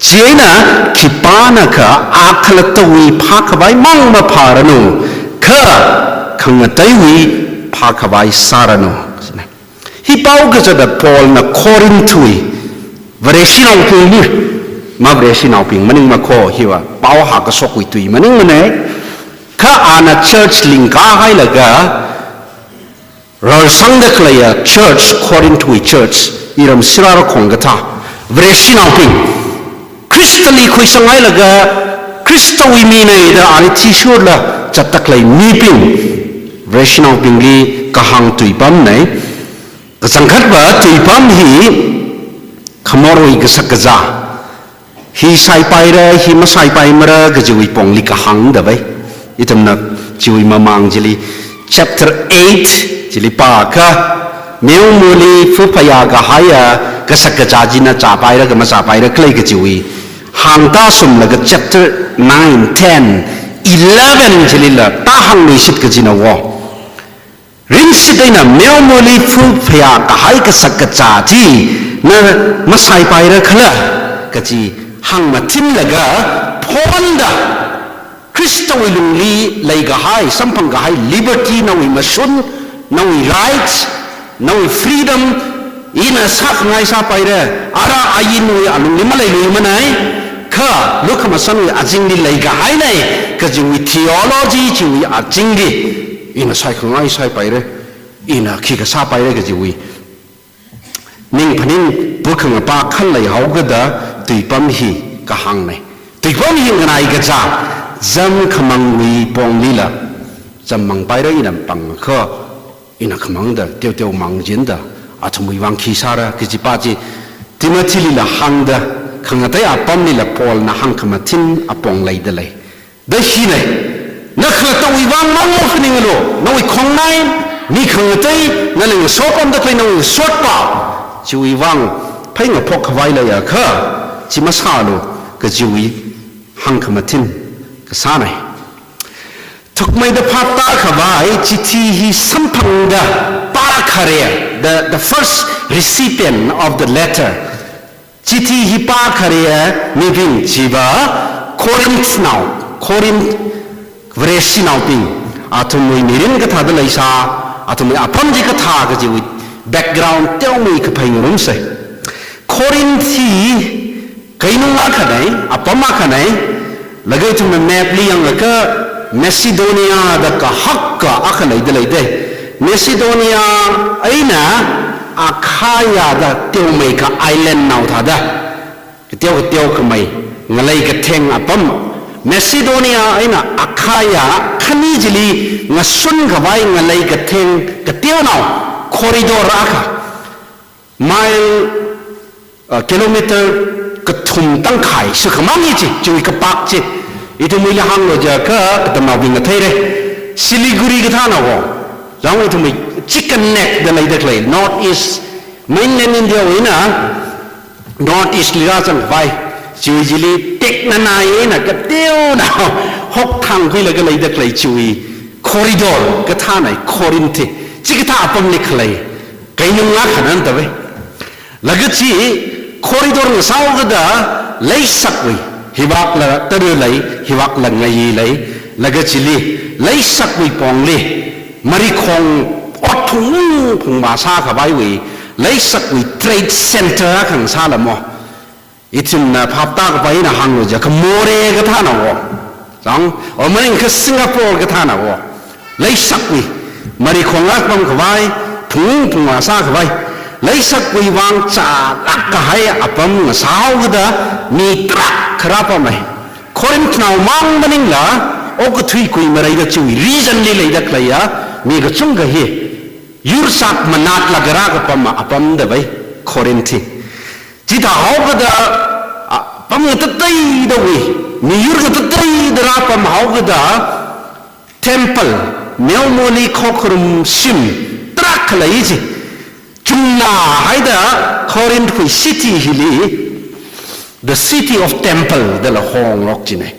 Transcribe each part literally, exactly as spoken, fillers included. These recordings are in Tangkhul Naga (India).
Chieina khipānakha akhalattawui phākhavai mang maphāranu, kha khangateiwui phākhavai sāranu. Hi pao kazata Paulna Corinthwui Vareshinaobingli, ma Vareshinaobing maningmakho, hiva pao hākasokwui tui maningmana. Kha ana church lingkahailaga rārsangda khaleiya church, Corinthwui church, iram sirara khong kathā, Vareshinaobing, Khristali khuisangngailaga, Khristawui mina da ali athishurla zatda khalei mibing, Vareshinaobingli kahāng tuipamna. Kachangkhatva tuipam hi khamorwui kashakazā. Hi saipaira, hi masaipaimara kajiwui pongli kahāngda vai. Ithumna chiwui mamang chili, chapter eight chili pākha, meomali fuphayā kahaiya kashakazā china zāpaira kha mazāpaira khalei kajiwui hāngtāsumlaga chapter nine, ten, eleven chilila tāhāngluishit kajina wo. Rinshit eina meomali fuphayā kahai kashakazā chi na masaipaira khala kaji hāngmathinlaga phonda, Khristawui lungli leikahai, samphang kahai liberty, nawui mashun, nawui rights, nawui freedom, ina sākhangai sāpaira, ara ainwui alungli maleiluimanei, kha lukhamashanwui azingli leikahainei kajiwui theology chiwui azingli ina saikhangai saipaira, ina khikha sāpaira kajiwui ning phaning bukhangapa khan leihaokada tuipam hi kahāngnei. Tuipam hi nganai kazā, zam khamangwui ponglila zammangpaira, ina pangkha ina khamangda, teoteo mangchinda, athumwui vang khi sāra kajipa chi Timothylila hāngda, khangatei apamlila Paulna hāngkhamathin apong leidalei. Da hinei, na khalattawui vang mang maphaningalu, nawui khongnai, mi khangatei, nali ngasopamda khalei nawui sotpa chiwui vang phei ngaphok khavai leiakha, chi masālu kajiwui hāngkhamathin kasānei. Thukmeida phaptākhavai chithi hi samphangda pākhare, the, the first recipient of the letter. Chithi hi pākhare mibing chiva Corinth nao, Corinth Vareshinaobing, athumwui mirin kathāda leisā, athumwui apam chi kathā kajiwui background teomeikha phāngarumsei. Corinth hi keinung akhanei, apam akhanei, laga ithumna mapli yangakha Macedonia da kahaka akha leida leidei. Macedonia eina Achaia da teomeikha island nao thāda, kateo kateo khamei, ngalei katheng apam. Macedonia eina Achaia khani chili ngasunkhavai ngalei katheng kateonao corridor akha. Mile, uh, kilometer kathum tangkhai shikhamang hi chi, chiwui kapak chi. Ithumwuili hānglo jiakha katamnaobingna theira. Siliguri kathāna wo. Zang ithumwui chicken neck da leida khalei, North East, mainland India wui eina North East li rāzangkhavai. Chiwui chili teknanai eina kateonao hokthangkhuilaga leida khalei chiwui corridor kathānei Corinth. Chikathā apamli khalei keinung akhananei da vai. Laga chi corridor ngasāhaokada leisakwui, hivakla tara lei, hivakla ngayi lei, laga chili leisakwui pongli marikhong ot phung phungvā sākhavaiwui, leisakwui trade center akha ngasālamo. Ithumna phaptākapai eina hānglo jiakha Moreh kathāna wo. Zang, o maningakha Singapore kathāna wo. Leisakwui, marikhong akha pamkhavai, phung phungvā sākhavai. Leisakwui vang chālāk kahai apam ngasāhaokada mi tarākha rāpamei. Corinth nao mang maningla, okathui kuimareida chiwui region li leida khaleiya mi kachungkha hi yur sākmanatlaga rākapam apam da vai, Corinth. Chithāhaokada, a, apam ngatateidawui, miyur ngatateida rāpamhaokada, temple, meomali khokharum shim tarākha lei chi. Chungna haida Corinth wui city hili, the city of temple dala hongrok chinei.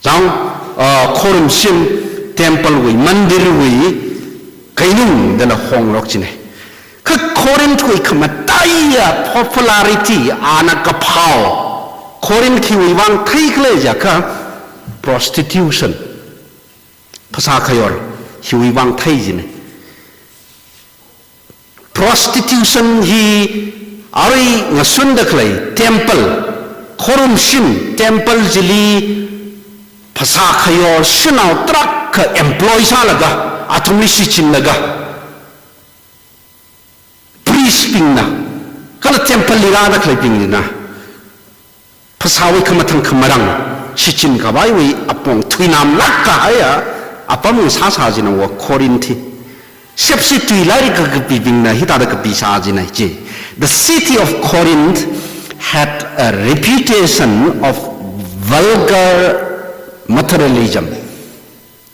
Zang, ah, khorumshim temple wui, mandir wui, keinung dala hongrok chinei. Kha Corinth wui khamataiya popularity ana kaphao, Corinth hiwui vang theikhala jiakha prostitution, phasā khayor, hiwui vang thei jina. Prostitution hi arui ngasunda khalei temple, khorumshim temple chili phasā khayor shanao tarākha employ sālaga, athumli shichinlaga, priest bingna, kala temple li rāda khaleibingna, phasāwui khamathang khamarang shichin khavaiwui apong thuinamlāk kahaiya apam sāsā jina wo Corinth hi. Sepsi tui lairik kakapibingna hithāda kapisā jina chi. The city of Corinth had a reputation of vulgar materialism.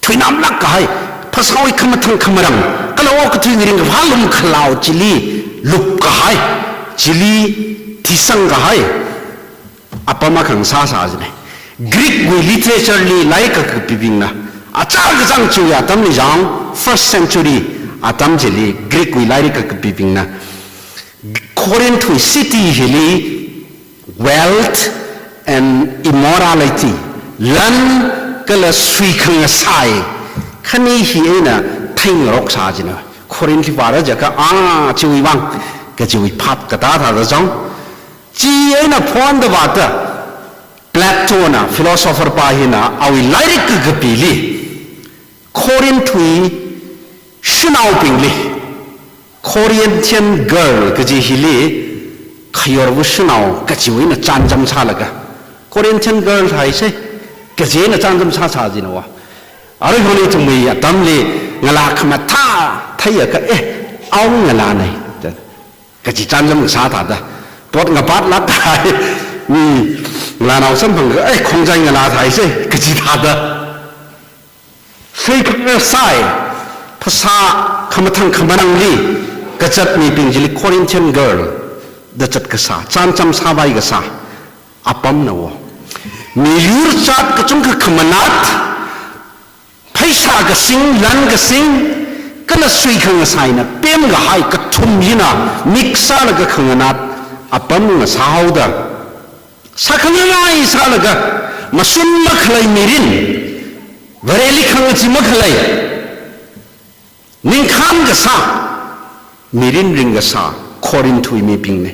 Thuinamlāk kahai, phasāwui khamathang khamarang, kala okathui mirin kavā lumkhalao chili lup kahai, chili thisang kahai apam akha ngasāsā jina. Greek wui literature li lairik kakapibingna, achā kachāng chiwui atamli jang, first century atam chili Greek wui lairik kakapibingna Corinth wui city hili wealth and immorality, lan kala sui khangasai, khani hi eina theingarok sā jina. Corinth li vāra jiakha, ah, chiwui vang, kachiwui phap katā thāda jang. Chi eina phonda vāda, Plato na, philosopher pa hina, awui lairik kakapili, Corinth wui shanaobingli, Corinthian girl kaji hili, khayorwui shanao kajiwui eina chānjam sālaga, Corinthian girl haise, kaji eina chānjam sāsā jina wa. Arui holi ithumwui atamli ngalā khamathā theiakha, eh, ao ngalānei. Kaji chānjam sā thāda. Pot ngapat lāk kahai. Mi, ngalānao samphang ka, eh, khongjai ngalā thaise, kaji thāda. Sui khangasai, phasā khamathang khamarangli kazat mibing chili Corinthian girl da zat kasā, chānjam sāvai kasā apamna wo. Miyur zat kachungkha khamanat, pheisā kasing, lan kasing, kala sui khangasaina pem kahai kathum hina mix sālaga khanganat apam ngasāhaoda, sākhanganai sālaga, mashun makhalei mirin, Vareli khangachee makhalei, ningkhān kasā, mirin ring kasā Corinth wui mibingna.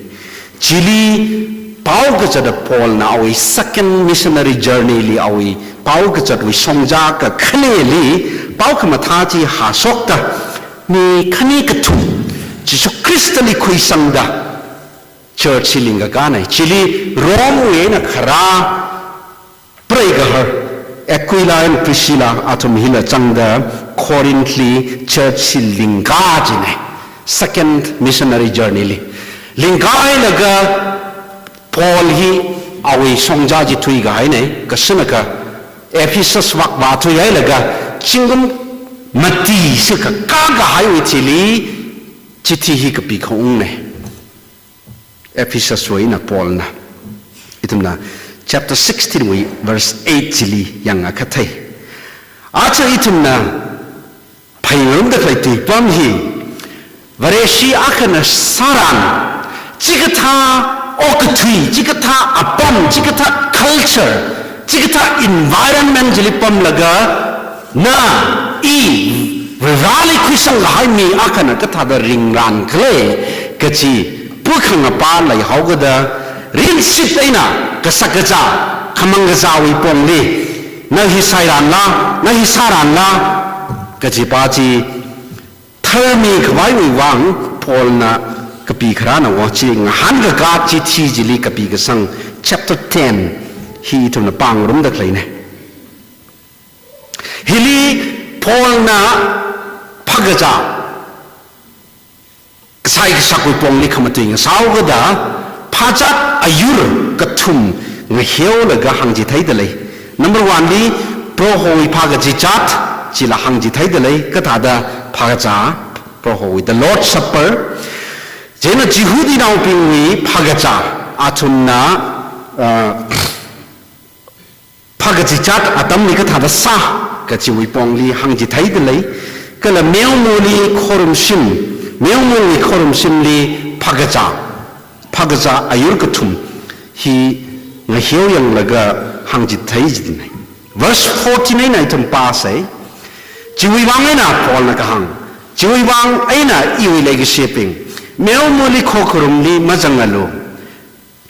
Chili pao kazata Paul na awui second missionary journey li awui pao kazatwui shongza kakhaneli pao khamathā chi hāshokta, mi khani kathum Jesu Christ li khuisangda church hi lingkakāna. Chili Rome wui eina kharā preigahar Aquila and Priscilla athum hila zangda Corinth li church hi lingkā jina. Second missionary journey li. Lingkā hailaga Paul hi awui shongza chi thuikahaina, kasānakha Ephesus vak vāthuihailaga zingkum mati shikha kakā kahaiwui thili chithi hi kapikhaungna. Ephesus wui eina Paul na. Ithumna chapter sixteen wui verse eight chili yangakha thei. Aja ithumna phāngarumda khalei tuipam hi, Vareshi akhana sāran, chikathā okathui, chikathā apam, chikathā culture, chikathā environment chili pamlaga, na, i, Vareli khuisang kahai mi akhana kathāda ringran khala kaji pukhangapa leihaokada, rinshit eina kashak kazā, khamang kazāwui pongli, na hi sairanla, na hi sāranla, kajipa chi tharmi khavaiwui vang Paul na kapi kharāna wo chi ngahānkaka chithi chili kapi kasang chapter ten hi ithumna pāngarumda khaleina. Hili Paul na phākazā, kasai kashakwui pongli khamatui ngasāhaokada, phāzat ayur kathum ngaheolaga hāngchitheida lei. Number one li, Prohowui phākachizat, chila hāngchitheida lei, kathāda phākazā, Prohowui, the Lord's Supper. Chieina Jihudinaobingwui phākazā, athumna, uh, phākachizat atamli kathāda sā, kajiwui pongli hāngchitheida lei, kala meomali khorumshim, meomawui khorumshimli phākazā, phākazā ayur kathum hi ngaheo yanglaga hāngchithei jidinei. Verse fourteen eina ithum pāsei. Chiwui vang eina Paulna kahāng, chiwui vang eina iwui leikashibing, meomali khokharumli mazangalu.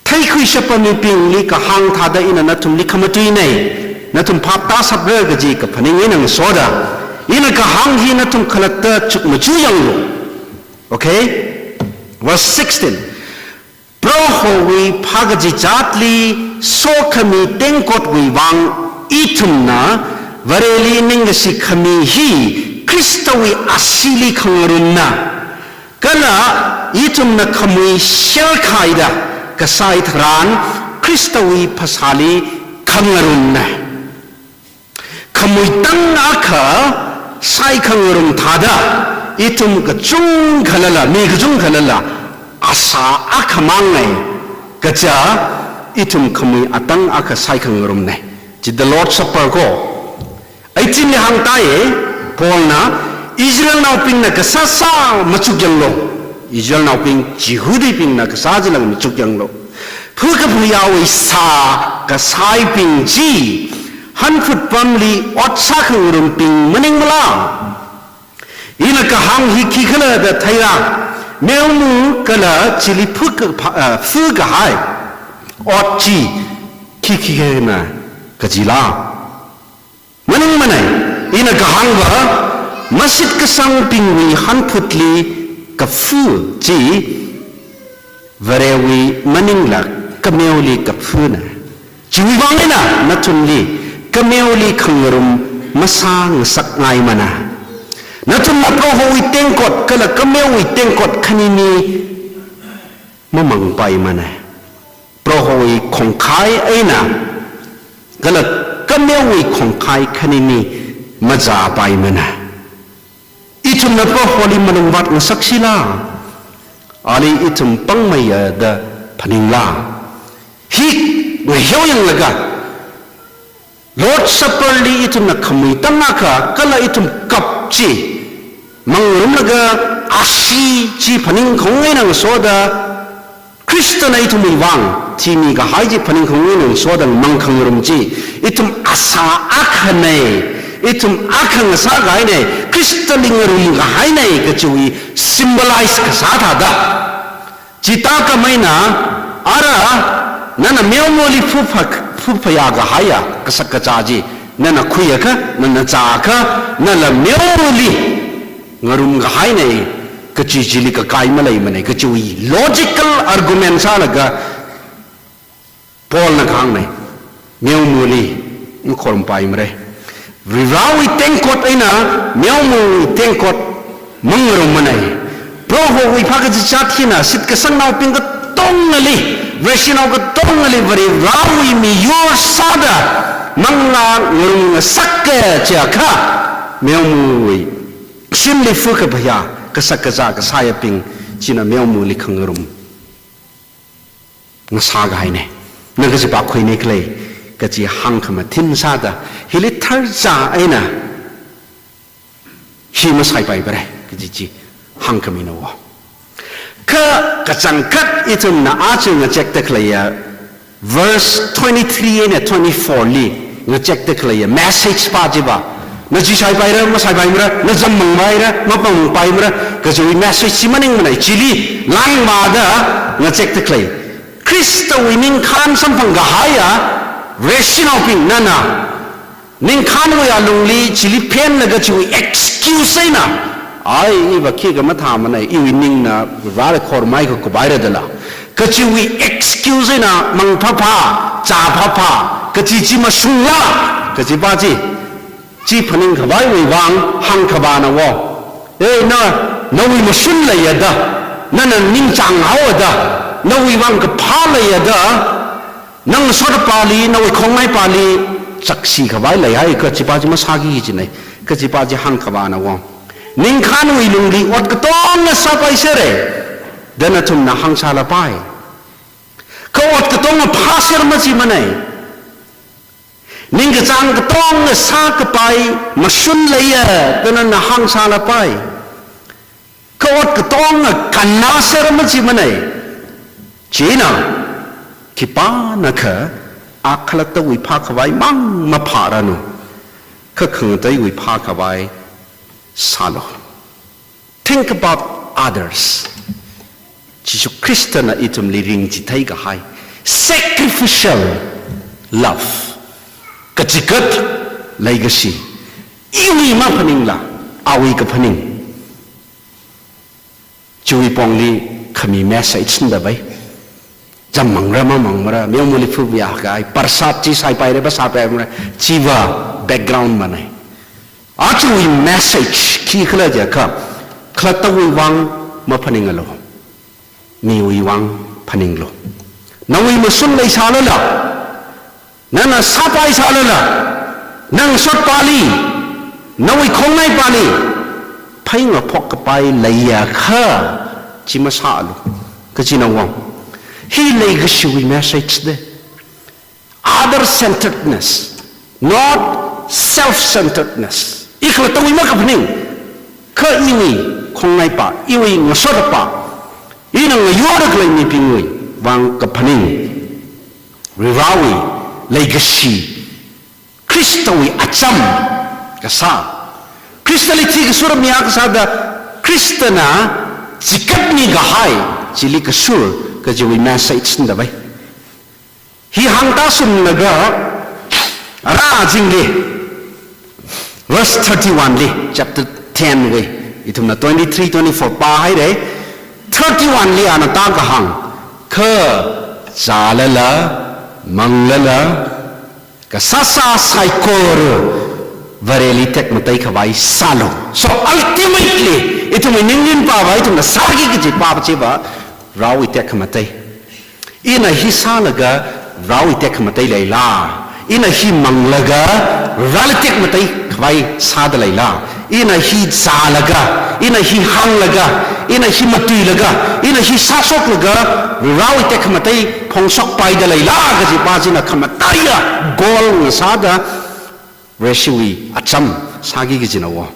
Theikhuishappa mibingli kahāng thāda ina nathumli khamatuinei, nathum phap tāshapra kaji kaphaning eina ngasoda, ina kahāng hi nathum khalatta chukmachu yanglu. Okay? Verse sixteen. Prohowui phākachichatli sokhami tengkotwui vang ithumna Vareli ningkashi khami hi Khristawui asheeli khangarumna. Kala ithumna khamui shelkhaida kasai tharan Khristawui phasāli khangarumna. Khamui tang akha sai khangarum thāda, ithum kachungkhalala, mi kachungkhalala, asā akhamang ngai, kaja ithum khamui atang akha sai khangarumnei. Chi the Lord's Supper ko. Eighteen li hāngtai, Paulna, Israelnaobingna kasā sā machukyanglu. Israelnaobing Jihudibingna kasā chila machukyanglu. Phakaphayāwui sā kasaibing chi, hanphut pamli ot sākhangarumbing maningmala? Ina kahāng hi khikhala da theira, meomu kala chili phaka-, pha-, ah, phakahai ot chi khi khikhala kajila? Maningmanei, ina kahāngva, mashitkasangbingwui hanphutli kapha chi, Varewui maningla kameoli kaphana. Chiwui vang eina nathumli kameoli khangarum masāngasakngaimana. Nathumna Prohowui tengkot kala kameowui tengkot khanini mamangpaimana. Prohowui khongkhai eina kala kameowui khongkhai khanini mazāpaimana. Ithumna Proholi malungvātngasakshila? Ali ithum pāngmeiya da phaningla? Hi ngaheo yanglaga, Lord's Supper li ithumna khamui tang akha, kala ithum cup chi mangarumlaga ashee chi phaningkhaung eina ngasoda, Khristana ithumwui vang thimi kahai chi phaningkhaung eina ngasoda mang khangarum chi, ithum asā akhanei, ithum akha ngasā kahainei, Khristali ngarum kahainei kachiwui symbolize kasā thāda. Chithākha maina, ara, nana meomali phapha-, phaphayā kahaiya kashak kazā chi, nana khuiakha, nana zāakha, nala meomali ngarum kahainei, kachi chili kakai maleimanei, kachiwui logical argument sālaga Paulna kahāngnei, meomali makhorumpaimarei. Varivarāwui tengkot eina meomawui tengkot mangarummanei. Prohowui phākachichat hina shitkasangnaobing katongali, Vareshinao katongali Varivarāwui miyur sāda manglā ngarumngasaka chiakha, meomawui shimli phakaphayā kashak kazā kasāyabing china meomali khangarum ngasā kahainei. Na kachi pā khuinei khalei, kachi hāngkhamathin sāda, hili tharza eina hi masaipaipare, kachi chi hāngkhamina wo. Kha kachangkhat ithumna aja ngachekda khaleiya, verse twenty-three eina twenty-four li ngachekda khaleiya message pā chiva, na chi saipaira, masaipaimara, na zam mangpaira, mapang mangpaimara, kachiwui message chi maningmanei, chili langmada ngachekda khalei. Khristawui ningkhān samphang kahaiya Vareshinaobing nana, ningkhānwui alungli chili phenlaga chiwui excuse eina, ai, iva khikha mathāmanei, iwui ningna Vareli khorumai kakup haira dala, kachiwui excuse eina mang phapha, zā phapha, kachi chi mashungla, kachi pā chi, chi phaningkhavaiwui vang hāngkhavana wo. Eh, na, nawui mashun leiya da, nana ningchāng haowa da, nawui vang kaphā leiya da, nang sotpāli, nawui khongnaipāli, chakshi khavai leihai, kachi pā chi masāki kajinei, kachi pā chi hāngkhavana wo. Ningkhānwui lungli ot katonga sāpaisere da nathumna hāngsālapai. Kha ot katonga phāser machimanei. Ningkachāng katonga sākapai mashun leiya da nana hāngsālapai. Kha ot katonga kannāser machimanei. China, khipānakha A khalattawui phākhavai mang maphāranu, kha khangateiwui phākhavai sālu. Think about others. Jishu Khristana ithumli ringchitheikahai sacrificial love, kachigat leikashi, iwui maphaningla awui kaphaning. Chiwui pongli khami message sindavai. Chāmmangra mamangmara, meomali phuvya kahai, parsat chi saipaira, pa saipaimara, chiva background manei. Aruiwui message khikhala jiakha, khalattawui vang maphaningalu. Miwui vang phaninglu. Nawui mashun leisālala, nana sāpaisālala, nangashotpali, nawui khongnaipali pheingaphok kapai leiakha, chi masālu. Kachina vang, hi leikashiwui message de. Other centeredness, not self-centeredness. I khalattawui makaphaning, kha iwui khongnaipa, iwui ngashotpa, ina ngayoda khalei mibingwui vang kaphaning. Varivarawui leikashi, Khristawui acham kasā. Khristali thikashura mi akha sāda, Khristana chigatmi kahai chili kashur kajiwui message sindavai. Hi hāngtāshunglaga, ara azingli, verse thirty-one li, chapter ten wui, ithumna twenty-three, twenty-four pāhaira, thirty-one li ana tākahāng, kha zālala, manglala, kasāsā saikora Vareli tekmatei khavai sālu. So ultimately, ithumwui ningrin pāva, ithumna sāki kaji pāva chiva, Varewui tekhamatei. Ina hi sālaga Varewui tekhamatei leila? Ina hi manglaga Vareli tekmatei khavai sāda leila? Ina hi zālaga, ina hi hānglaga, ina hi matuilaga, ina hi sāshoklaga Varewui tekhamatei phongshokpaida leila kaji pa china khamataiya goal ngasāda Vareshiwui acham sāki kajina wo.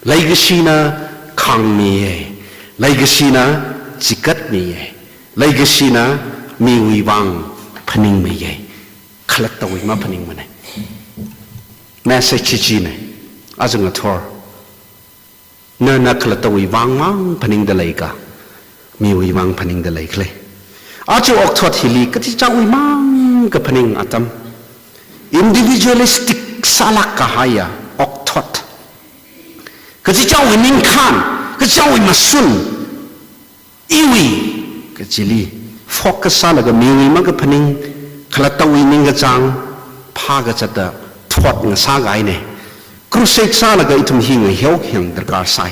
Leikashina khāngmiya, leikashina chigatmiya, leikashina miwui vang phaningmiya, khalattawui maphaningmana. Message chi china, aja ngathor. Nana khalattawui vang mang phaningda leika, miwui vang phaningda leikhala? Aja okthot hili kachichāwui mang kaphaning atam, individualistic sālāk kahaiya okthot. Kachichāwui ningkhān, kachichāwui mashun, iwui kajili focus sālaga miwui makaphaning, khalattawui ningkachāng phākazata thot ngasā kahaina. Crusade sālaga ithum hi ngaheo hiyang darkar sai.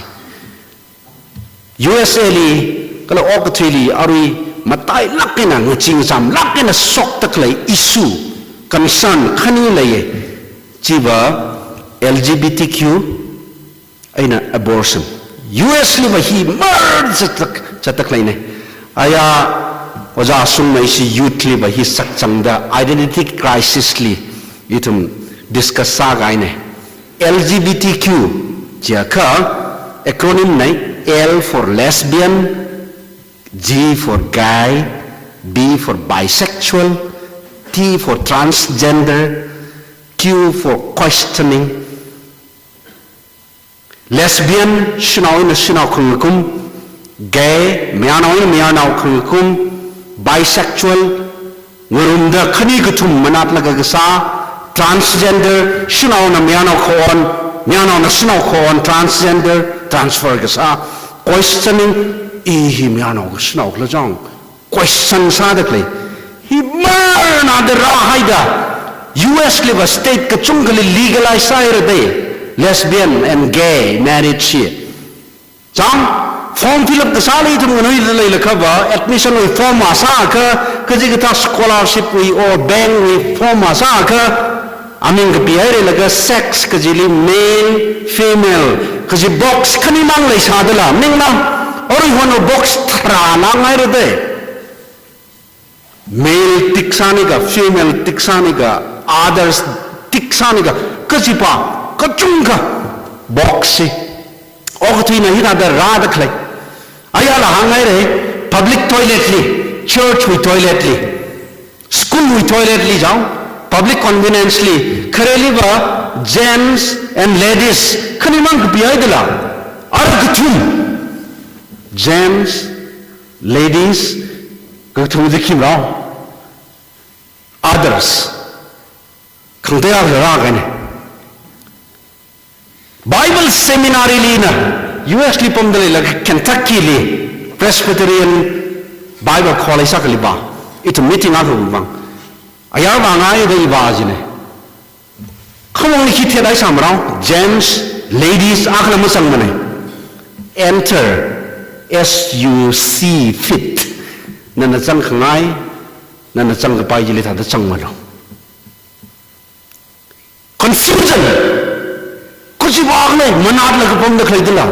U S A li, kala okathuili arui matailāk eina, ngachee ngachamlāk eina shokda khalei issue, concern khani leiya, chiva L G B T Q eina abortion. U S liva hi mar zatda, zatda khaleina. Aya, ojā shungmeishi youth liva hi sakchangda identity crisis li ithum discuss sā kahaina. L G B T Q jiakha acronym na, L for lesbian, G for gay, B for bisexual, T for transgender, Q for questioning. Lesbian, shanao eina shanao khangakum, gay, mayarnao eina mayarnao khangakum, bisexual, ngarumda khani kathum manatlaga kasā, transgender, shanaona mayarnao khaon, mayarnaona shanao khaon, transgender, transfer kasā, questioning, i hi mayarnao ka shanao khala chang, question sāda khalei. Hi marnada rāhaida, U S liva state kachungkhali legalize sāhaira de, lesbian and gay marriage hi. Chang, form fill up kasāli ithum nganuida leilakhava, admission wui form masākha, kachikathā scholarship wui or bank wui form masākha, aming kapihairalaga sex kajili male, female, kaji box khani mang leisādala, mingna, aruihon box tharā langhaira de. Male tick sānika, female tick sānika, others tick sānika, kajipa, kachungkha box hi. Okathuina hithāda rāda khalei. Ayala hānghaira, public toilet li, church wui toilet li, School wui toilet li jang, public convenience li, khareli va gents and ladies khanimang kapihaida la. Ara kathum, gents, ladies, kathum di khim rao. Others. Khangatei akha rākahaina. Bible seminary li na, U S li pamda leilaga Kentucky li Presbyterian Bible College akhali vā. Ithum meeting akhawui vang. Ayar vāngaida i vā jina. Khamong ni khi theidai sāmarao, gents, ladies, akhala mazangmana. Enter as you see fit. Nana zangkhangai, nana zangkapai chili thāda zangmalu. Confusion. Kachi vākhala, manatlaga pamda khaleida la.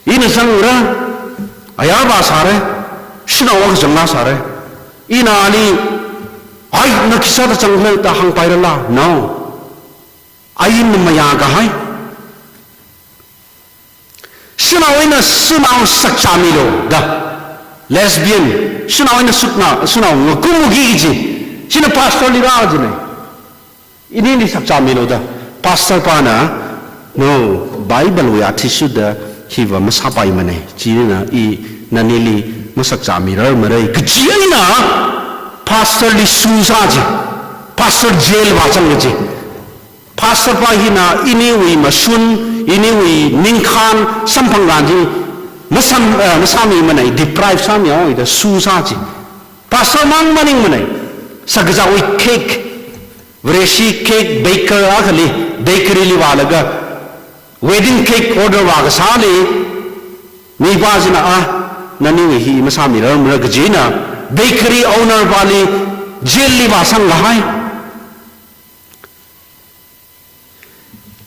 Ina zangra, ayar vāsāra, shanao akha zangla sāra. Ina ali, "Hai, na khisāda zangkhala?" da hāngpaira la. No. Ain mayākahai. Shanao eina shanao sakchāmilu da. Lesbian, shanao eina shanao, shanao ngakumki kaji. China pastor li rā jina. Inili sakchāmilu da. Pastor pana, "No, Bible wui athishurda hiva masāpaimana. China i nanili masakchāmirarmara," kaji eina pastor li susā ji. Pastor jail vāzang ji. Pastor pa hina iniwui mashun, iniwui ningkhān samphangran chi masam, eh, masāmimana, deprive sāmihaoda susā ji. Pastor mang maningmana, sakazāwui cake, Vareshi cake baker akhali, bakery li vālaga, wedding cake order vākasāli, mipā china, "Ah, naniwui hi masāmirarmara," kajina, bakery owner pali jail li vāsangkahai.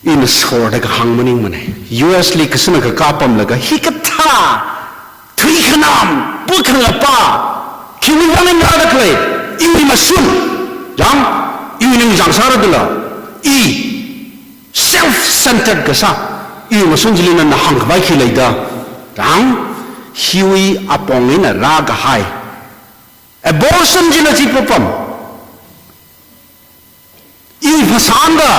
Ina sorda kahāng maningmana. U S li kasāna kakā pamlaga, hikathā thuikhanam, pukhangapa, khiwui vang eina rāda khalei, iwui mashun, jang, iwui ningchāng sāra da la, i self-centered kasā, iwui mashun chili nana hāngkhavai khi leida, jang, hiwui apong eina rākahai. Abortion china chi papam. Iwui phasānda,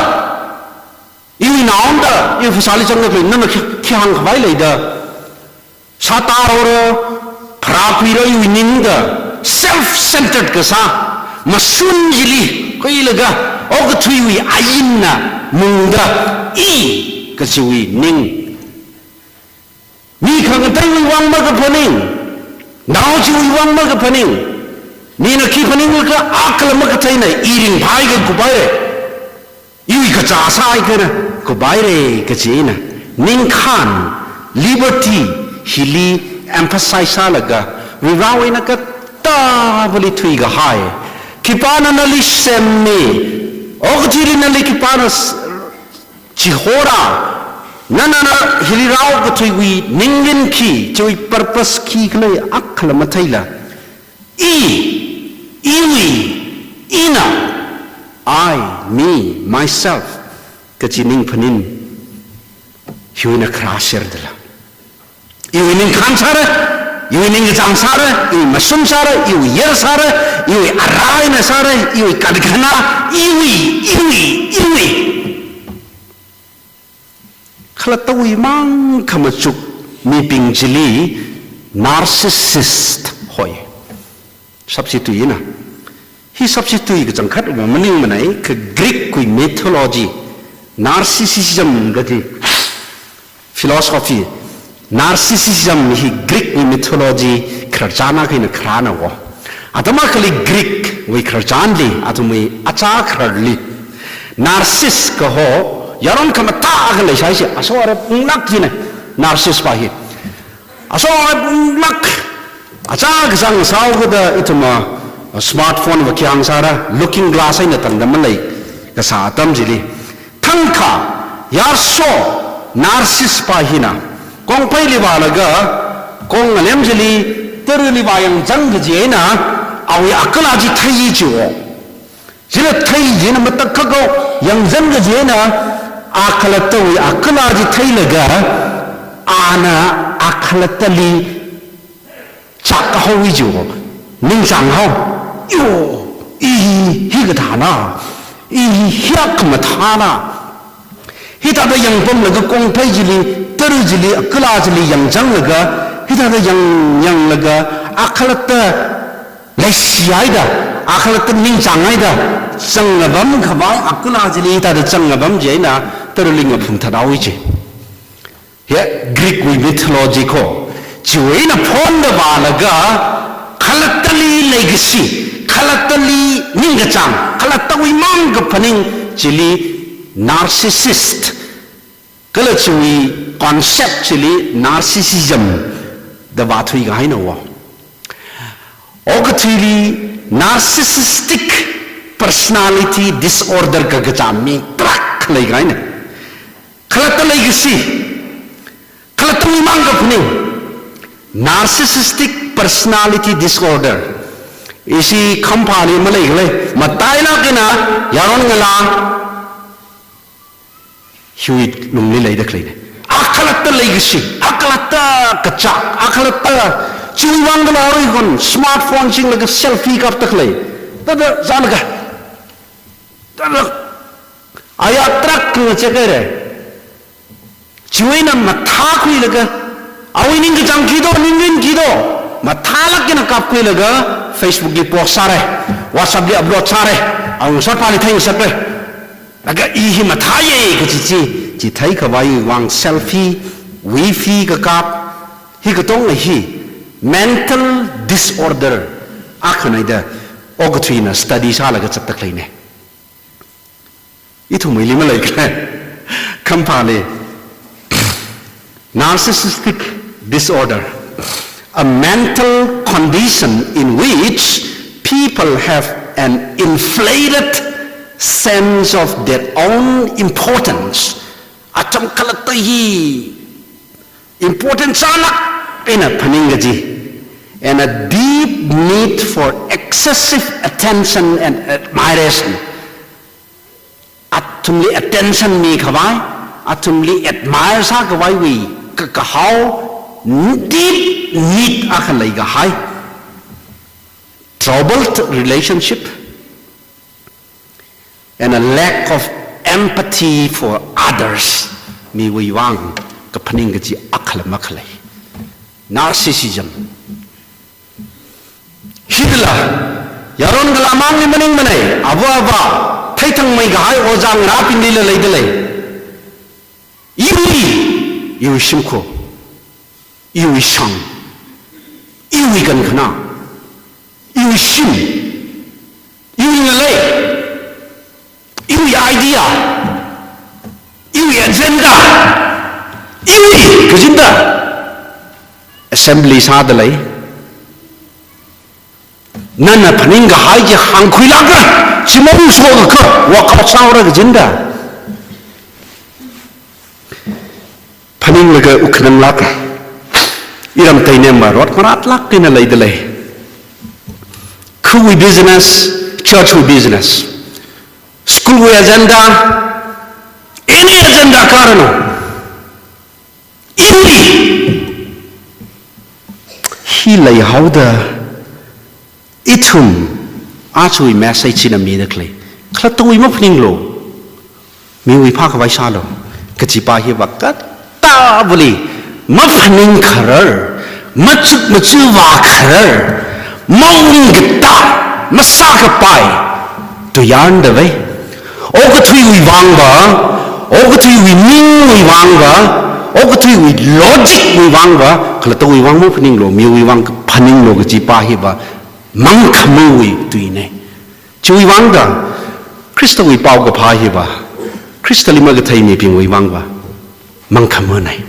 iwui naonda, iwui phasāli zangda khalei, nana khi, khi hāngkhavai leida. Sātāhaora, pharākhuira iwui ningda, self-centered kasā, mashun chili khuilaga, okathuiwui ainna mungda, i kachiwui ning. Mi khangateiwui vang makaphaning, nao chiwui vang makaphaning, mina khi phaning kha akhala makatheina, i ringphai kakuphaira. Iwui kachā sāi kana, kuphaira kachina. Ningkhān, liberty, hili emphasize sālaga, Varewui eina katāvali thuikahai. Khipāna nali semmi, okathuili nali khipāna s-, chihora, nana hili rāokathuiwui ningrin khi, chiwui purpose khikhala akhala matheila. I, iwui, ina, I, me, myself, kachi ningphanin, hiwui eina kharā serdala. Iwui ningkhān sāra, iwui ningkachāng sāra, iwui mashun sāra, iwui yer sāra, iwui araina sāra, iwui kadkana, iwui, iwui, iwui. Khalattawui mang khamachuk mibing chili narcissist hoi. Substitute ina. Hi substitute kachangkhat va maningmanei, kha Greek wui mythology, narcissism kaji philosophy, narcissism hi Greek wui mythology khararchan akha eina kharāna wo. Atam akhali Greek wui khararchanli, athumwui achā khararli, Narcissus kaho, yaron khamathā akha leisai shi, aso ara punglak jina, Narcissus pa hi. Aso ara punglak, achā kazang sao kada ithum, ah, smartphone va khi hāng sāra, looking glass eina tangda malei kasā atam chili. Thangkha, yarso, Narcissus pa hina, kongpheili vālaga, kong ngalem chili, tarali vāyangzang kaji eina, awui akhala chi thei chiwo. Chila thei china matakhak ko, yangzan kaji eina, akhalattawui akhala chi theilaga, ana akhalattali chak kahao chiwo, ningchāng hao, yo, I hi kathāna, I hi hiyākha mathāna. Hithāda yangpamlaga kongphei chili, tara chili, akala chili yangchanglaga, hithāda yang, yanglaga, akhalatta leishihaida, akhalatta ningchānghaida, zangapam khavai, akala chili hithāda zangapam chieina, tarali ngaphung thathaowa chi. Hi Greek wui mythology ko. Chiwui eina phonda vālaga, khalattali leikashi, khalattali ningkachāng, khalattawui mang kaphaning chili narcissist. Kala chiwui concept chili narcissism da vāthuikahaina wo. Okathuili narcissistic personality disorder kakachā mi tarākha leikahaina. Khalatta leikashi, khalattawui mang kaphaning, narcissistic personality disorder. Ishi khamphāli maleikhala, matailāk eina yaron ngalā hiwui lungli leida khaleina. Akhalatta leikashi, akhalatta kachā, akhalatta chiwui vang kala arui kon smartphone singlaga selfie kapta khalei. Thāda zālaga, thāda aya tarākha ngachekhaira. Chiwui eina mathākhuilaga, awui ningkachāng khi do, ningrin khi do, mathālāk eina kapkhuilaga, Facebook li post sāra, WhatsApp li upload sāra, awui ngasotpāli theingasakra. Laga I hi mathāya kachi chi, chi theikhavaiwui vang selfie, wifi kakap, hi katonga hi mental disorder akhana da okathuina study sālaga zatda khaleina. Ithumwuili maleikhala, khamphāli. Narcissistic disorder, a mental condition in which people have an inflated sense of their own importance. Atam khalatta hi important sālāk eina phaning kaji, and a deep need for excessive attention and admiration. Athumli attention mikhavai, athumli admire sākhavaiwui ka, kahao, deep need akha leikahai. Troubled relationship and a lack of empathy for others. Miwui vang kaphaning kaji akhala makhalei. Narcissism. Hithāla, yaron ngalāmangli maningmanei, ava ava, theithangmeikahai ojā ngarābingli la leidalei. Iwui, iwui shimkhur, iwui shang, iwui kankhana, iwui shim, iwui ngalei, iwui idea, iwui agenda, iwui kajinda assembly sādalei. Nana phaningkahai chi hāngkhuilākra, chimang shokakha workout sāhaora kajinda. Phaninglaga wuk khananglākra. Iram Teinema rot maratlāk eina leidalei. Khawui business, church wui business, school wui agenda, any agenda karanu. Iwui, hi leihaoda, ithum, aja message china mida khalei. Khalattawui maphaninglu, miwui phākhavai sālu kajipa hiva katāvali maphaning kharar, machuk machuva kharar, maungkatā, masākapai, tu yarn da vai. Okathuiwui vangva, okathuiwui ningwui vangva, okathuiwui logic wui vangva, khalattawui vang maphaninglu, miwui vang phaninglu kajipa hiva mangkhamawui tuinei. Chiwui vangda, Khristawui paokaphā hiva, Khristali makathei mibingwui vangva mangkhamanei.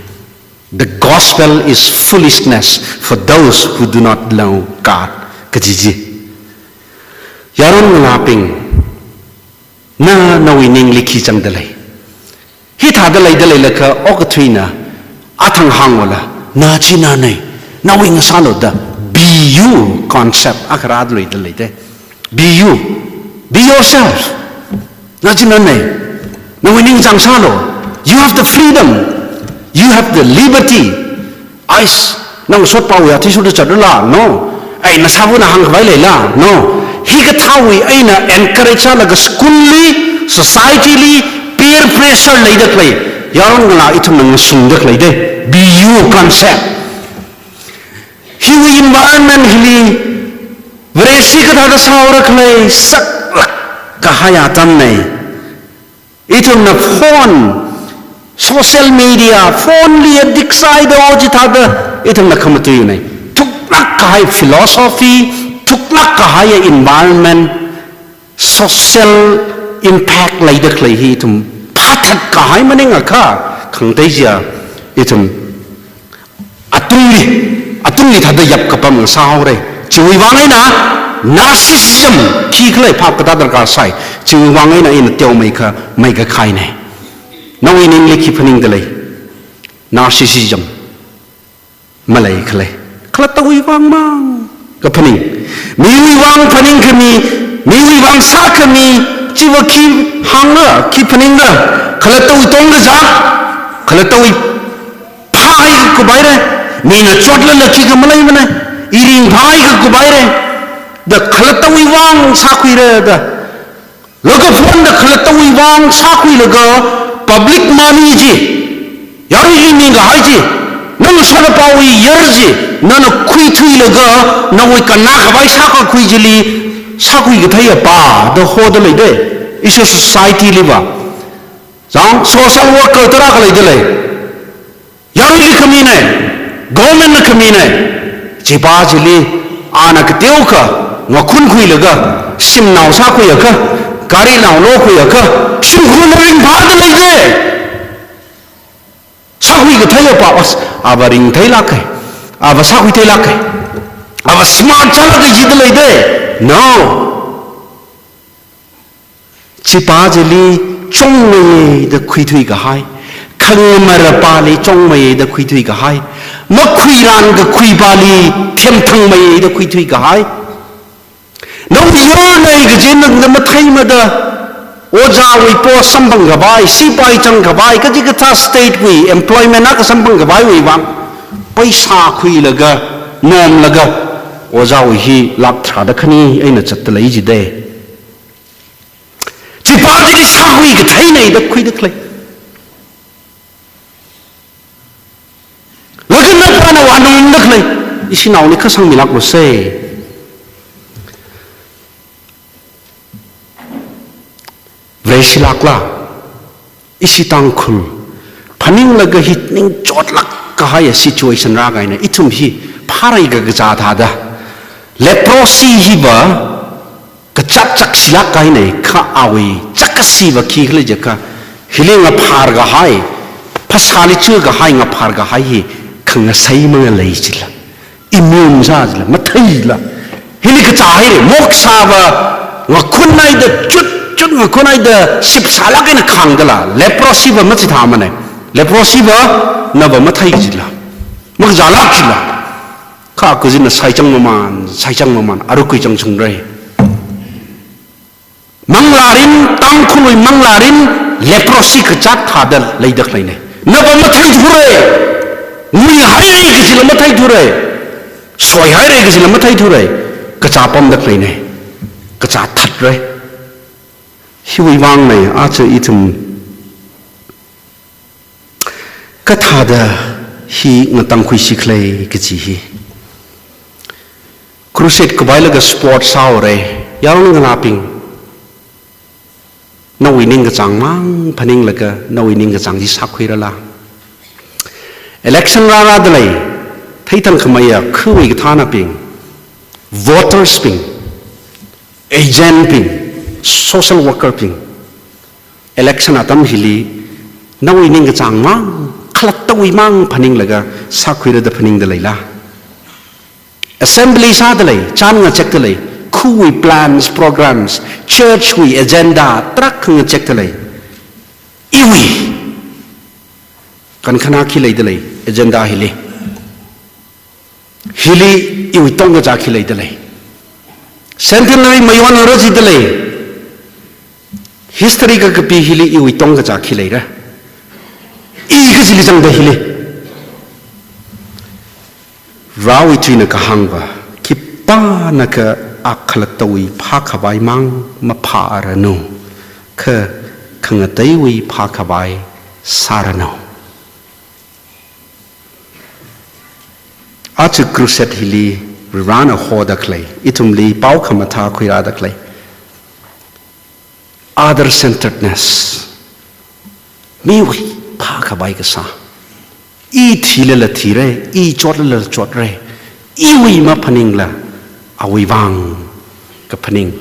The gospel is foolishness for those who do not know God. Kaji chi. Yaron ngalābing, na nawui ningli khi zangdalei? Hithāda leidalei laga okathuina athang hāngwala, na chi nanei, nawui ngasālu da, be you concept akha rāda leidalei te. Be you. Be yourself. Na chi nanei. Nawui ningchāng sālu. You have the freedom. You have the liberty. Ais, ngasotpāwui athishurda zatrala? No. Ai, nasāvana hāngkhavai leila? No. Hi kathāwui eina encourage sālaga school li, society li, peer pressure leida khalei, yaron ngalā ithumna ngasungda khalei de, B U concept. Hiwui environment hili, Vareshi kathāda sāhaora khalei, saklāk kahai atamnei. Ithumna phone, social media, phone li addict sāhaida o chithāda, ithumna khamatuinei. Thuklāk kahai philosophy, thuklāk kahai environment, social impact leida khalei hi ithum phāthat kahai maningakha, khangatei chiya, ithum atungli, atungli thāda yap kapam sāhaora. Chiwui vang eina narcissism, khi khalei phap katā darkar sai. Chiwui vang eina ina teomeikha, meikakhainei. Nawui ningli khi phaningda lei? Narcissism. Malei khalei. Khalattawui vang mang kaphaning. Miwui vang phaningkhami, miwui vang sākhami, chiva khi hāngra, khi phaningra. Khalattawui tongkazak, khalattawui phāhai kakup haira, mina chotlala khikha maleimanei, iring phāhai kakup haira, da khalattawui vang sākhuira da. Laga phonda khalattawui vang sākhuilaga public money chi, yaruili mingkahai chi, nana shonapawui yer chi, nana khuithuilaga, nawui kannā khavai sākakhui chili, sākhui kathei apā, da hoda lei de, ishi society liva. Zang social worker tarākha leida lei. Yaruili khaminei, government na khaminei. Chipā chili, ana kateokha, ngakhun khuilaga, shimnao sākhuiakha, gari nao lokhuiakha, shimkhurna ringphāda lei de. Sākhui kathei apā, as, ava ringtheilāka, ava sākhuitheilāka, ava smart sālāka jida lei de. No. Chipā chili chungmeiya da khuithui kahai. Khangamara pāli chungmeiya da khuithui kahai. Makhuiran kakhui pāli themthangmeiya da khuithui kahai. Nawui yurnei kaji nana matheimada, ojāwui post samphang khavai, sipai chang khavai, kachikathā state wui employment akha samphang khavaiwui vang, paisa khuilaga, nomlaga, ojāwui hi lakh tharāda khani eina zatda lei jide. Chipā chili sākhui katheinei da khuida khalei. Laga napana vānungda khalei. Ishinaoli kha sangmilāklu sei. Vareshilākla. Ishi Tangkhul. Phaninglaga hi ningchotlāk kahai situation rākahaina. Ithum hi pharei kakazā thāda. Leprosy hiva kazāt chakshilāk kahainei, kha awui chākkashiva khikhala jiakha, hili ngaphar kahai, phasāli chukahai ngaphar kahai hi khangasei mangalei jila, immune sā jila, matheila. Hili kazā haira, moksava ngakhunhaida, chut chut ngakhunhaida, shipsālāk eina khāngdala, leprosy va machithāmanei. Leprosy va nava mathei jila, makazālāk jila. Kha kazina saichang maman, saichang maman, arukui chang chungrei. Manglārin, Tangkhulwui manglārin, leprosy kazāt thāda leida khaleinei. Nava matheithurei, nguihairei kajila matheithurei, soihairei kajila matheithurei, kazā pamda khaleinei, kazā thatrei. Hiwui vangnei, aja ithum kathāda hi ngatangkhuisi khalei kaji hi. Crusade khavailaga sport sāhaorei, yaron ngalābing. Nawui ningkachāng mang phaninglaga, nawui ningkachāng chi sākhuirala. Election rārāda lei, theithang khameiya, khawui kathānabing, voters bing, agent bing, social worker bing. Election atam hili, nawui ningkachāng mang, khalattawui mang phaninglaga, sākhuira da phaningda leila. Assembly sāda lei, chān ngachekda lei, khawui plans, programs, church wui agenda, tarākha ngachekda lei. Iwui kankhana khi leida lei, agenda hili. Hili iwui tongkachā khi leida lei. Centenary mayonra jida lei. History kakapi hili iwui tongkachā khi leira. I kachili zangda hili. Varewui tuina kahāngva, khipānakha A khalattawui phākhavai mang maphāranu, kha khangateiwui phākhavai sāranu. Aja crusade hili Varena hoda khalei, ithumli pao khamathā khuirāda khalei, other centeredness. Miwui phākhavai kasā. I thilala thira, i chotlala chotra, iwui maphaningla awui vang kaphaning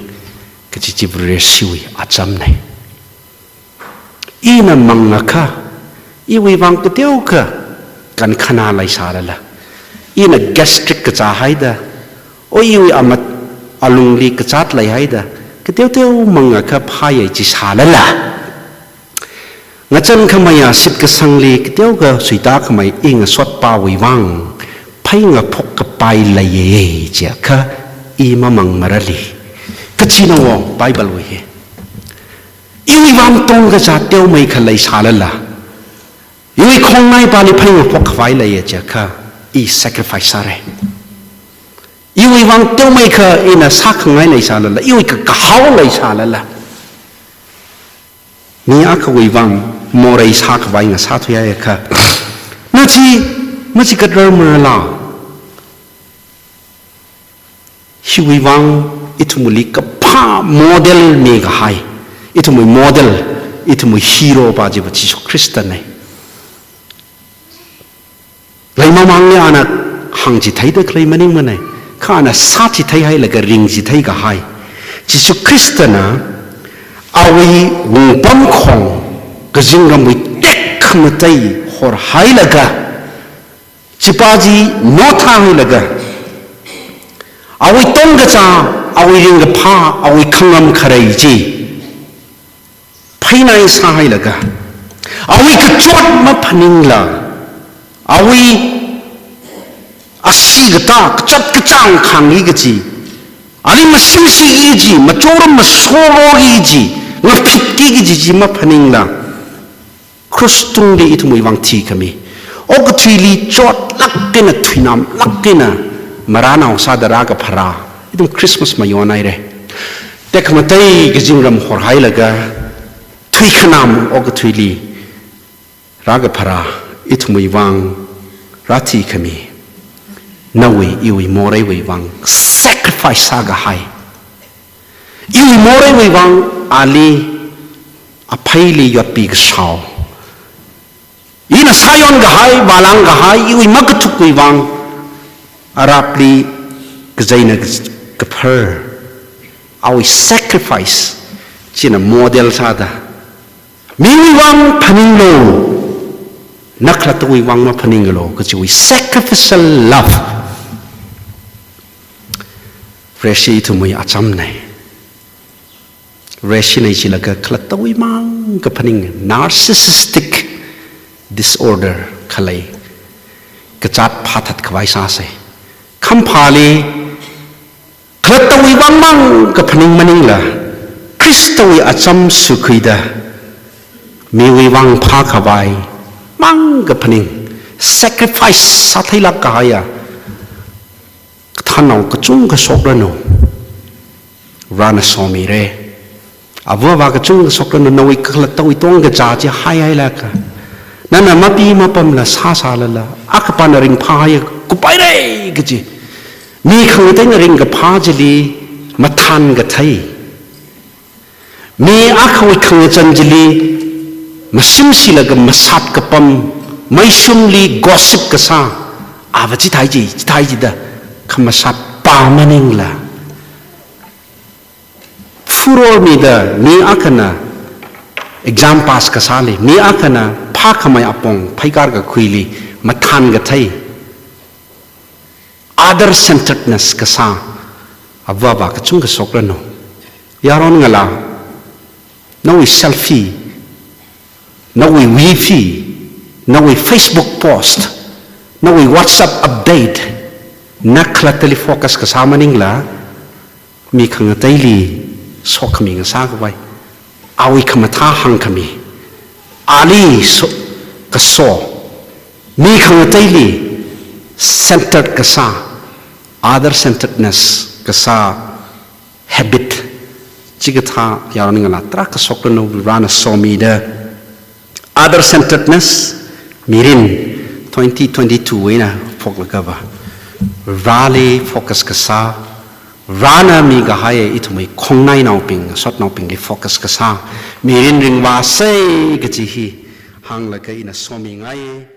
kachi chi Vareshiwui achamna. Ina mangakha, iwui vang kateokha kankhana leisālala, ina gastric kachā haida, o iwui amat alungli kazāt leihaida, kateoteo mangakha phāya chi sālala, ngachankhameiya shitkasangli kateokha suitākhamei i ngasotpāwui vang pheingaphok kapai leiya chiakha, i mamangmarali. Kachina wo Bible wui hi. Iwui vang tongkachā teomeikha leisālala, iwui khongnaipāli pheingaphok khavai leiya chiakha, i sacrifice sāra. Iwui vang teomeikha ina sākhangai leisālala, iwui kakahao leisālala, mi akhawui vang morei sākhavai ngasāthuiakha, na chi machikatrar marala. Hiwui vang ithumli kaphā model mikahai, ithumwui model, ithumwui hero pa chiva Jishu Khristana. Leimamangli ana hāngchitheida khalei maningmana, kha ana sāchitheihailaga ringchitheikahai. Jishu Khristana awui wungpamkhong kazingramwui tekhamatei horhailaga, chipa chi nothāhailaga, awui tongkachā, awui ringkaphā, awui khangam kharei chi pheinai sāhailaga, awui kachot maphaningla, awui ashee katā, kachot kachāng khāngki kaji, ali mashimshiki kaji, machoram mashoroki kaji, ngaphitki kaji chi maphaningla, cross tungli ithumwui vang thikhami, okathuili chotlāk eina thuinamlāk eina marānao sāda rākapharā, ithum Christmas mayonhaira. Tekhamatei kazingram horhailaga, thuikhanam okathuili rākapharā, ithumwui vang rāthikhami, nawui iwui moreiwui vang sacrifice sākahai. Iwui moreiwui vang ali apheili yotpi kashao, ina sāyonkahai, vālangkahai, iwui makathukwui vang, arapli kazeina kaphar, awui sacrifice china model sāda, miwui vang phaninglu, na khalattawui vang maphaninglu kajiwui sacrificial love. Vareshi ithumwui achamna. Vareshina chilaga khalattawui mang kaphaning, narcissistic disorder khalei kazāt phāthat khavai sāsa. Khamphāli khalattawui vang mang kaphaning maningla, Khristawui acham sukhuida, miwui vang phākhavai mang kaphaning, sacrifice sātheilāk kahaiya kathānnao kachungkha shokranu. Varena somira. Ava avā kachungkha shokranu, nawui khalattawui tongkachā chi haihailaga, nana mapi mapamla sāsālala, akhapana ringphāhai kupaira kaji, mi khangateina ringkaphā chili mathān kathei, mi akhawui khangachan chili mashimshilaga masat kapam, meishumli gossip kasā, ava chithai chi, chithai chi da khamasatpa maningla, furor mida mi akhana exam pass kasāli, mi akhana phākhamei apong pheikar kakhuili mathān kathei, other centeredness kasā ava avā kachungkha shokranu. Yaron ngalā, nawui selfie, nawui wifi, nawui Facebook post, nawui WhatsApp update, na khalattali focus kasā maningla, mi khangateili sokhami ngasākhavai, awui khamathā hāngkhami, ali so, kaso, mi khangateili centered kasā, other centeredness kasā habit, chikathā yarongalā tarākha shokranu, Varena somida, other centeredness, mirin, twenty twenty-two eina phoklaga va, Vareli focus kasā, Varena mikahai ithumwui khongnainaobing, shotnaobingli focus kasā, mirin ringvāsei kaji hi hānglaga ina somingai.